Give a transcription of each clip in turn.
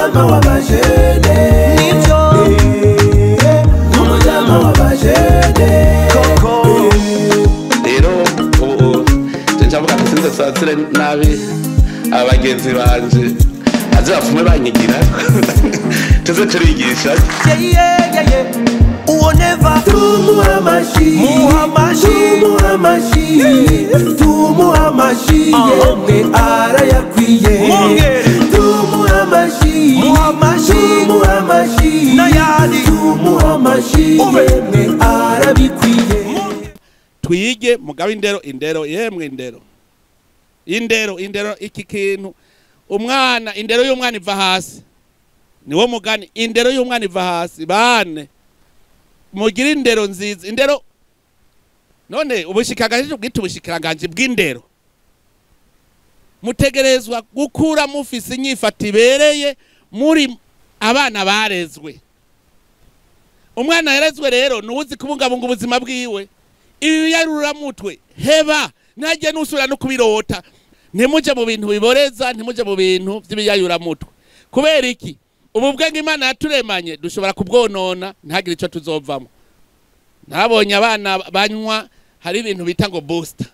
N'umujama w'abajene Nivyo N'umujama w'abajene Koko Rero ubu ncavuga ati sinze sansire nabi abagenzi banje aze bapfume banyigira tuze turigisha. Yeah yeah yeah yeah. Uwo never Tumuha amashi Muha amashi Tumuha amashi Tumuha amashi yemwe arayakwiye. Mwongere. Tumuha amashi Muha amashi Tumuha amashi N'ayandi. Tumuha amashi Ube. yemwe arabikwiye. Twige mugabe indero, indero yemwe, indero, indero, indero. Iki kintu umwana, indero y'umwana iva hasi, niwo mugani. Indero y'umwana iva hasi. Bane mugire indero nziza, indero. None ubushikanganje bwita ubushikanganje bw'indero, mutegerezwa gukura mufise inyifato ibereye, muri abana barezwe. Umwana yarezwe rero nuwuzi kubungabunga ubuzima bwiwe. Ibi biyaruramutwe heba ntajye nusubira no kubirota. Ntimuje mu bintu biboreza, ntimuje mu bintu by'ibiyayuramutwe. Kubera iki? Ubu bwenge Imana yaturemanye dushobora kubwonona, ntihagire icyo tuzovamo. Nabonye abana banywa, hari ibintu bita ngo booster.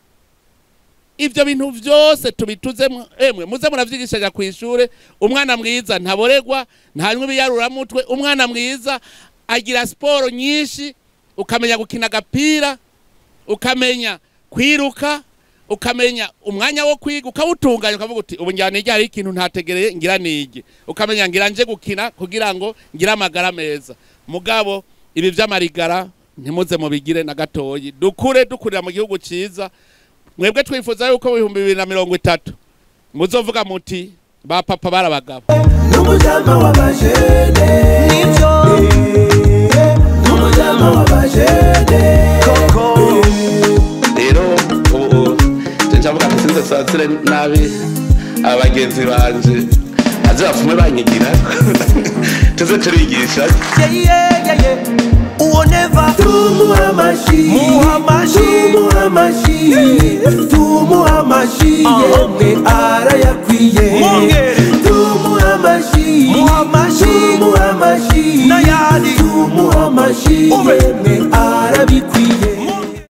Ibyo bintu byose tubituzemo. Emwe muze muravyigishanya ku ishure. Umwana mwiza ntaboregwa, ntanywa ibiyaruramutwe. Umwana mwiza agira siporo nyinshi, ukamenya gukina agapira, ukamenya kwiruka, ukamenya umwanya wo kwiga ukawutunganya, ukavuga uti ubu njyana nige, hari ikintu ntategereye ngira nige, ukamenya ngira nje gukina kugira ngo ngire amagara meza. Mugabo ibi vy'amarigara ntimuze mubigire na gatoyi. Dukure dukurira mu gihugu ciza. Mwebwe twifuza yuko mu 2030 muzovuga muti ba papa barabagabo. N'umujama w'abajene Nivyo N'umujama w'abajene Koko Rero ubu ncavuga ati sinze sansire nabi abagenzi banje aze bapfume banyigira tuze turigisha. Yeah yeah yeah yeah. Uwo never Tumuha amashi Muha amashi Tumuha amashi Tumuha amashi yemwe arayakwiye. Mwongere. Tumuha amashi Muha amashi Tumuha amashi N'ayandi. Tumuha amashi Ube. yemwe arabikwiye.